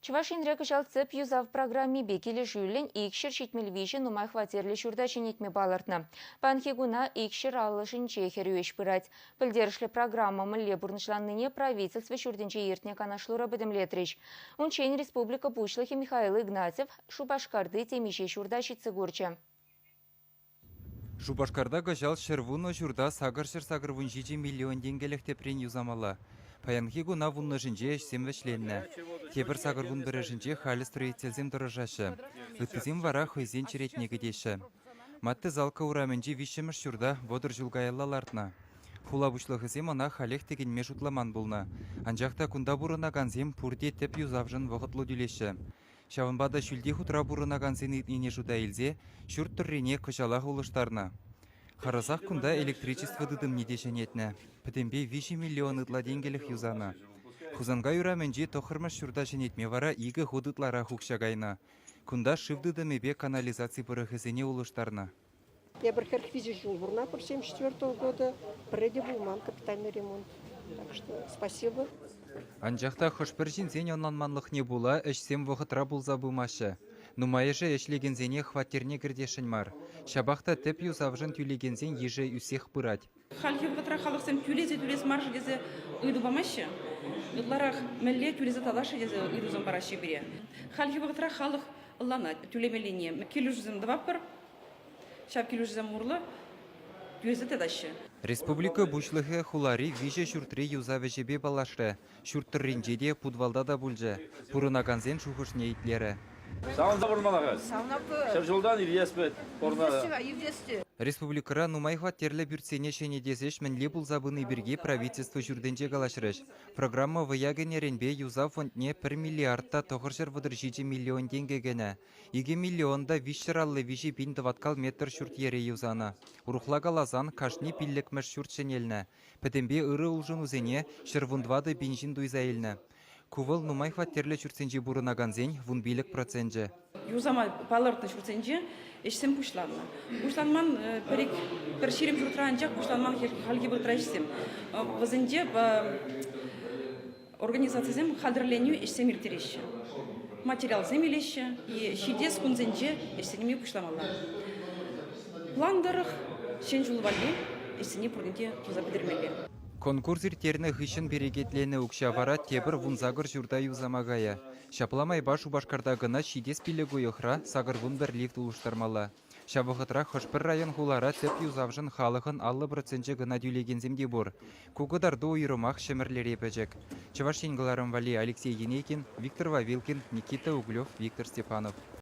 Чӑваш Енре кӑҫал тӗп юсав программипе килӗшӳллӗн 273 нумай хваттерлӗ ҫурта ҫӗнетме палӑртнӑ. Паянхи куна 250-шӗнче хӗрӳ ӗҫ пырать. Пӗлтерӗшлӗ программа мӗнле пурнӑҫланнине правительство ҫуртӗнче иртнӗ канашлура пӗтӗмлетрӗҫ. Унччен республика Пуҫлӑхӗ Михаил Игнатьев Шупашкарти темиҫе ҫурта ҫитсе курчӗ. Шупашкарта кӑҫал 110 ҫурта 887 миллион тенкӗлӗх тӗпрен юсамалла. Паянхи куна вуннӑшӗнче ӗҫсем вӗҫленнӗ. Тепӗр 81-ӗшӗнче халӗ строительсем тӑрӑшаҫҫӗ. Ыттисем вара хӑйсен черетне кӗтеҫҫӗ. Маттесалка урамӗнчи виҫҫӗмӗш ҫурта 30 ҫул каялла лартнӑ. Хула пуҫлӑхӗсем ӑна халех тӗкӗнме шутламан пулнӑ. Анчах та кунта пурӑнакансем пурте тӗп юсавшӑн вӑхӑтлӑ тӳлеҫҫӗ. Ҫавӑнпа та ҫӳлти хутра пурӑнакансен ыйтнине шута илсе ҫурт тӑррине кӑҫалах улӑштарнӑ. Харӑсах кунта электричество тытӑмне те ҫӗнетнӗ. Пӗтӗмпе 3 миллион ытла тенкӗлӗх юсанӑ. Хусанкай урамӗнчи тӑххӑрмӗш ҫурта ҫӗнетме вара икӗ хут ытларах укҫа кайнӑ. Кунта шыв тытӑмӗпе канализаци пӑрӑхӗсене улӑштарнӑ. Эпир 43 ҫул пурӑнатпӑр, 74 года. Пӗрре те пулман капитальный ремонт. Так что спасибо. Анчах та хӑш-пӗр ҫынсен ӑнланманлӑхне пула ӗҫсем вӑхӑтра пулса пымаҫҫӗ. Нумайӑшӗ ӗҫлекенсене хваттерне кӗртесшӗн мар. Ҫапах та тӗп юсавшӑн тӳлекенсен йышӗ ӳссех пырать. Хальхи вӑхӑтра халӑхсем тӳлесе тӳлес мар-ши тесе ыйту памаҫҫӗ. Ытларах мӗнле тӳлесе татас-ши тесе ыйтусем параҫҫӗ пире. Хальхи вӑхӑтра халӑх ӑнланать тӳлемеллине. Килӗшӳсем тӑватпӑр. Ҫав килӗшӳсем урлӑ тӳлесе татаҫҫӗ. Республика Пуҫлӑхӗ хулари виҫӗ ҫуртри юсав ӗҫӗпе паллашрӗ. Ҫурт тӑрринче те, путвалта та пулчӗ. Пурӑнакансен шухӑшне итлерӗ. Савӑнса пурӑнмалла-ха. Ҫӗр ҫултан иртес пек пурӑнать. Республикӑра нумай хваттерлӗ пӳртсене ҫӗнетес ӗҫ мӗнле пулса пыни пирки правительство ҫуртӗнче калаҫрӗҫ. Программа вӑя кӗнӗренпе юсав фондне пӗр миллиард та 937 миллион тенкӗ кӗнӗ. 2 миллион та 353 пин тӑваткал метр ҫурт-йӗре юсанӑ. Урӑхла каласан, кашни пиллӗкмӗш ҫурт ҫӗнелнӗ. Пӗтӗмпе ырӑ улшӑнусене 114 пин ҫын туйса илнӗ. Ку вӑл нумай хваттерлӗ ҫуртсенче пурӑнакансен 15 проценчӗ. Юсама палӑртнӑ ҫуртсенче ӗҫсем пуҫланнӑ. Пуҫланман пӗр-ик, пӗр ҫирӗм ҫуртра анчах пуҫланман хальхи вӑхӑтра ӗҫсем. Вӗсенче Организацисем хатӗрленӳ ӗҫсем ирттереҫҫӗ, материалсем илеҫҫӗ е ҫитес кунсенче ӗҫсене пуҫламалла. План тӑрӑх ҫӗн ҫул валли ӗҫсене пурне те туса пӗтермелле. Конкурс ирттернӗ хыҫҫӑн перекетленӗ укҫа вара тепӗр 18 ҫурта юсама кайӗ. Ҫапла майпа Шупашкарта кӑна ҫитес пилӗк уйӑхра 81 лифт улӑштармалла. Ҫав вӑхӑтрах хӑш-пӗр район-хулара тӗп юсавшӑн халӑхӑн 50 проценчӗ кӑна тӳлекенсем те пур. Ку кӑтарту уйрӑмах Ҫӗмӗрлере пӗчӗк. Чӑваш Ен кӑларӑм валли Алексей Енейкин, Виктор Вавилкин, Никита Углев, Виктор Степанов.